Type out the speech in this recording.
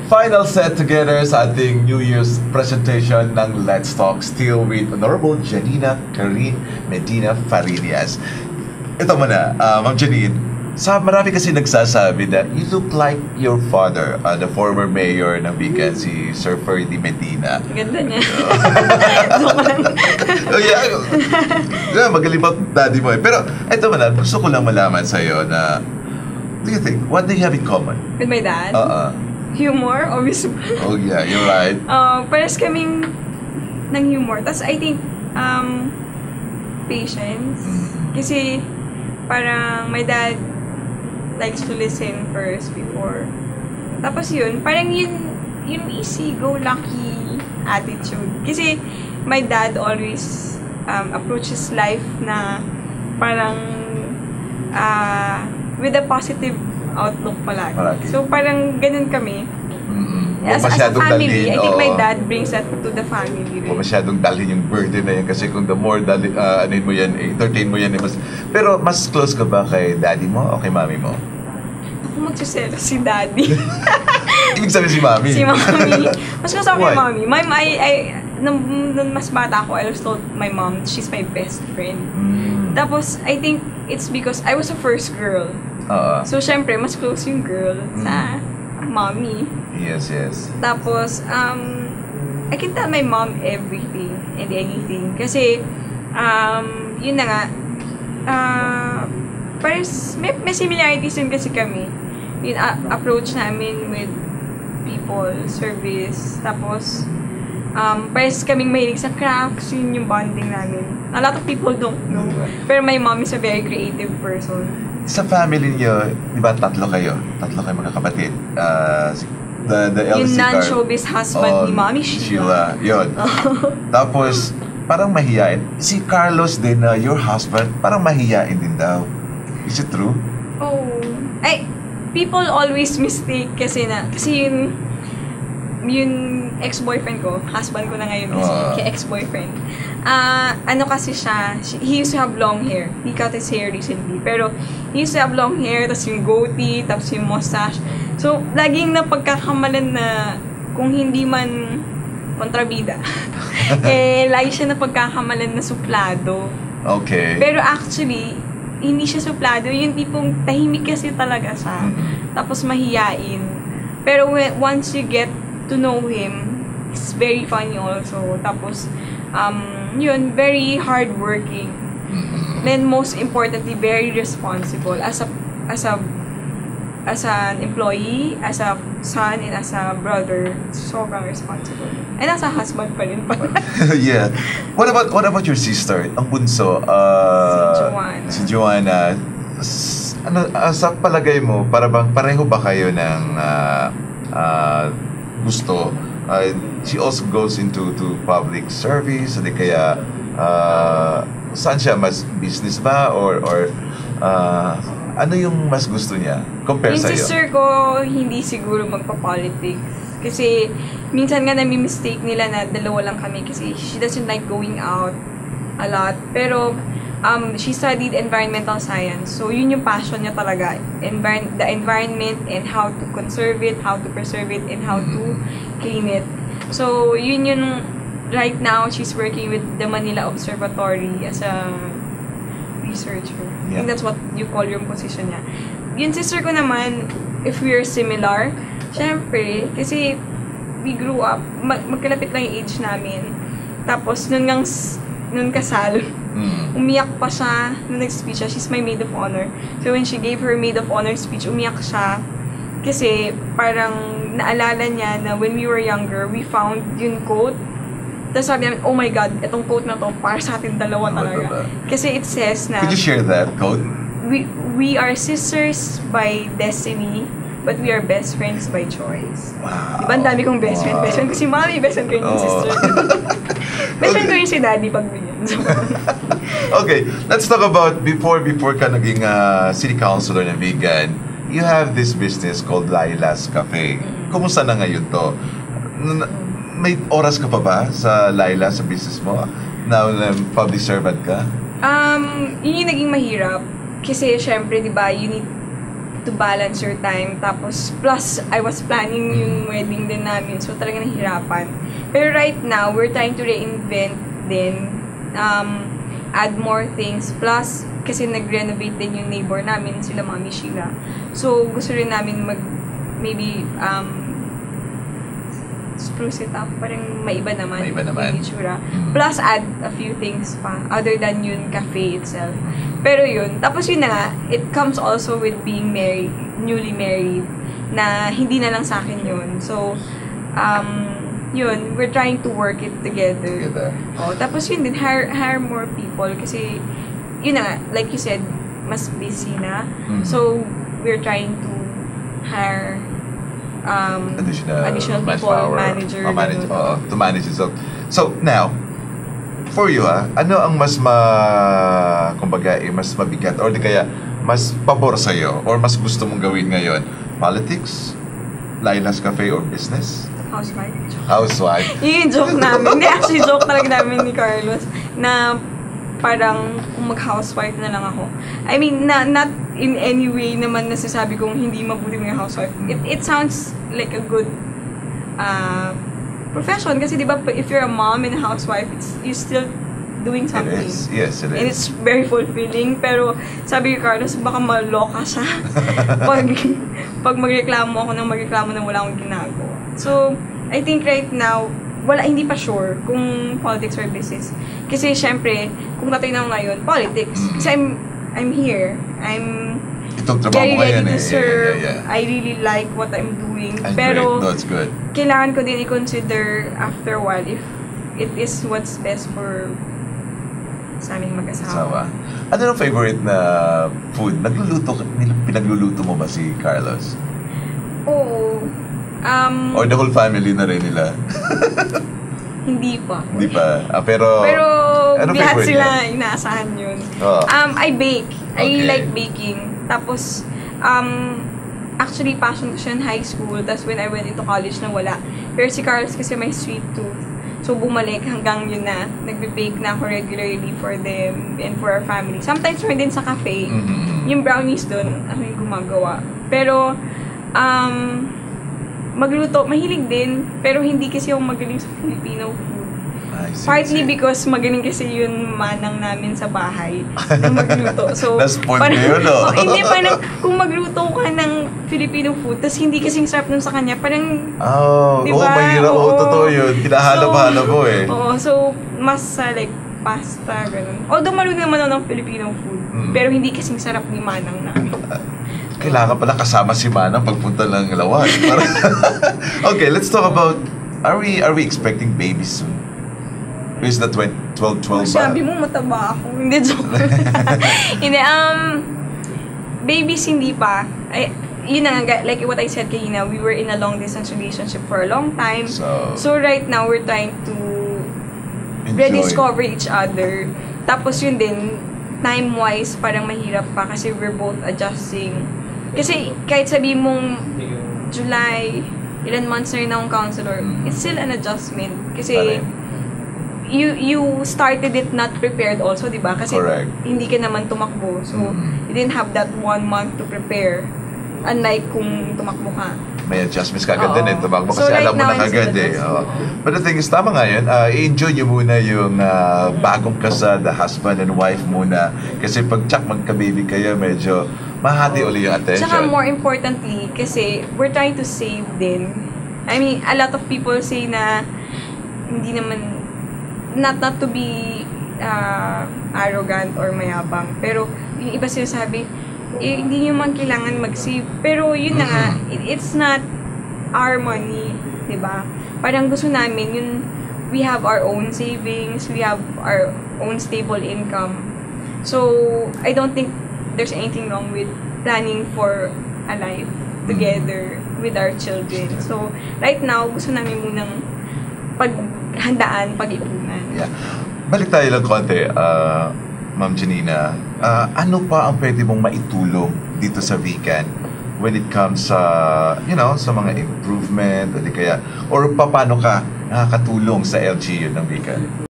Final set together sa ating New Year's presentation ng Let's Talk, still with Honorable Janina, Carine, Medina, Fariñas. Ito muna, Ma'am Janine, marami kasi nagsasabi that you look like your father, the former mayor ng Vigan, si Sir Ferdy Medina. Ganda niya. Oh, yeah, magaling pa daddy mo eh. Pero ito muna, gusto ko lang malaman sa'yo na, what do you think? What do you have in common? With my dad? Humor, obviously. Oh yeah, you're right. Pares kaming ng humor. Tapos I think, patience. Kasi parang my dad likes to listen first before. Tapos yun, parang yun easy-go-lucky attitude. Kasi my dad always approaches life na parang with a positive outlook palagi. So parang ganun kami. As a family, I think my dad brings that to the family. Huwag masyadong dalhin yung burden na yan kasi kung the more anin mo yan, entertain mo yan. Pero mas close ka ba kay daddy mo o kay mami mo? Ako magsiselo si daddy. Ibig sabihin si mami? Si mami. Mas gusto ko kay mami. Nung mas bata ako, I was told my mom, she's my best friend. Tapos, I think it's because I was the first girl. So, syempre, mas close yung girl sa mommy. Yes. Tapos, I can tell my mom everything and anything. Kasi, yun na nga, may similarities din kasi kami. Yung approach namin with people, service. Tapos, pares kaming mahilig sa crafts, yun yung bonding namin. A lot of people don't know. Pero my mom is a very creative person. Sa family niyo, di ba tatlo kayo magkakapatid? The eldest yung non-showbiz husband ni Mommy Sheila. Yun. Tapos, parang mahiyain. Si Carlos din, your husband, parang mahiyain din daw. Is it true? Oh. People always mistake kasi yung ex-boyfriend ko, husband ko na ngayon kasi ex-boyfriend. Kasi siya, he used to have long hair. He cut his hair recently. Pero, he used to have long hair, tapos yung goatee, tapos yung mustache. So, laging napagkakamalan na kung hindi man kontrabida, lagi siya napagkakamalan na suplado. Okay. Pero actually, hindi siya suplado. Yung tipong tahimik kasi talaga siya. Tapos mahiyain. Pero once you get to know him, it's very funny also. Tapos, yun, very hardworking. Then, most importantly, very responsible. As an employee, as a son, and as a brother, sobrang responsible. And as a husband pa rin pala. Yeah. What about your sister? Ang bunso, si Joanna. Sa palagay mo, pareho ba kayo ng gusto? She also goes into public service, hindi kaya saan siya, mas business ba or ano yung mas gusto niya compare sa'yo? Yung sister ko hindi siguro magpa-politics kasi minsan nga nami-mistake nila na dalawa lang kami kasi she doesn't like going out a lot, pero she studied environmental science. So, yun yung passion niya talaga. The environment and how to conserve it, how to preserve it, and how to clean it. So, yun yung, right now, she's working with the Manila Observatory as a researcher. I think that's what you call yung position niya. Yung sister ko naman, if we are similar, syempre, kasi we grew up, magkalapit lang yung age namin. Tapos, nun kasal, umiyak pa siya nung nag-speech siya. She's my maid of honor. So when she gave her maid of honor speech, umiyak siya. Kasi parang naalala niya na when we were younger, we found yung quote. Tapos sabi namin, oh my God, itong quote na to, para sa atin dalawa talaga. Kasi it says na... Could you share that quote? We are sisters by destiny, but we are best friends by choice. Wow. Diba, ang dami kong best friend. Best friend ko si Mami, best friend ko yung sister. Best friend ko yung si Daddy pag ganyan. Okay, let's talk about before ka naging city councilor ng Vigan, you have this business called Laila's Cafe. Kumusta na ngayon to? May oras ka pa ba sa Laila, sa business mo? Now na public servant ka? Yun yung naging mahirap. Kasi syempre, di ba, you need to balance your time. Tapos, plus, I was planning yung wedding din namin. So, talaga nahihirapan. Pero right now, we're trying to reinvent din, add more things. Plus, kasi nag-renovate din yung neighbor namin, sila Mami Sheila. So, gusto rin namin maybe, spruce it up, parang maiba naman yung itsura. Plus, add a few things pa, other than yung cafe itself. Pero yun, tapos yun na nga, it comes also with being married, newly married, na hindi na lang sa akin yun. So, yun, we're trying to work it together. Oh, tapos yun din, hire more people, kasi, yun na nga, like you said, mas busy na. So, we're trying to hire additional people, manager, to manage it. So now, for you, ano ang mas kumbaga, mas mabigat or di kaya mas pabor sa'yo or mas gusto mong gawin ngayon? Politics, Laila's Cafe, or business? Housewife. Yun yung joke namin. Hindi, actually joke talaga namin ni Carlos na parang kung mag-housewife na lang ako. I mean, not in any way naman nasasabi kong hindi mabuti mga housewife. It sounds like a good profession kasi di ba if you're a mom and a housewife, you're still doing something. It is. Yes, it is. And it's very fulfilling. Pero sabi ko, Carlos, baka maloka siya pag magreklamo ako ng wala akong ginagawa. So, I think right now, hindi pa sure kung politics or business. Kasi syempre, kung tatignan ko ngayon, politics. Kasi I'm here. I'm very ready to serve. I really like what I'm doing. Pero, that's good. Kailangan ko din i-consider after a while if it is what's best for sa aming mag-asawa. Ano ang favorite na food? Pinagluluto mo ba si Carlos? Oo. Or the whole family na rin nila? Hindi pa. Hindi pa. Pero lahat sila inaasahan yun. I bake. I like baking. Tapos, actually, passion ko siya in high school. Tapos when I went into college na wala. Pero si Carlos kasi may sweet tooth. So, bumalik hanggang yun na. Nagbe-bake na ako regularly for them and for our family. Sometimes meron din sa cafe. Yung brownies doon, ako yung gumagawa. Pero, magluto, mahilig din, pero hindi kasi ako magaling sa Filipino food. Partly because magaling kasi yung manang namin sa bahay na magluto. So, hindi parang kung magluto ka ng Filipino food, tas hindi kasing sarap nun sa kanya, parang, diba? Mahirap. Totoo yun. Hinahanap-hanap mo eh. So, mas like, pasta, ganun. Although marunong naman ako ng Filipino food, pero hindi kasing sarap ni manang namin. Kailangan pala kasama si Manang pagpunta ng Lawan. Okay, let's talk about, are we expecting babies soon? Is that 12 ba? Sabi mo mataba ako. Hindi, joke. Hindi, babies hindi pa. Yun na nga, like what I said kanina, we were in a long distance relationship for a long time. So right now, we're trying to rediscover each other. Tapos yun din, time-wise, parang mahirap pa kasi we're both adjusting. Kasi kahit sabi mong July, ilan months na rin akong counselor, it's still an adjustment. Kasi you started it not prepared also, di ba? Kasi hindi ka naman tumakbo. So, you didn't have that 1 month to prepare. Unlike kung tumakbo ka. May adjustments ka agad din eh. Tumakbo kasi alam mo na agad eh. But the thing is, tama nga yun. I-enjoy nyo muna yung bagong kasal, the husband and wife muna. Kasi pag tsak magka-baby kayo, medyo mahati uli yung attention. Tsaka more importantly, kasi we're trying to save din. I mean, a lot of people say na hindi naman, not to be arrogant or mayabang, pero yung iba sinasabi, hindi nyo man kailangan mag-save. Pero yun na nga, it's not our money, diba? Parang gusto namin, yun, we have our own savings, we have our own stable income. So, I don't think there's anything wrong with planning for a life together with our children. So, right now, gusto namin munang paghandaan, pag-ipunan. Yeah. Balik tayo lang konti, Ma'am Janina. Ano pa ang pwede mong maitulong dito sa vegan when it comes sa, sa mga improvement, o di kaya, or paano ka nakakatulong sa LGU ng vegan?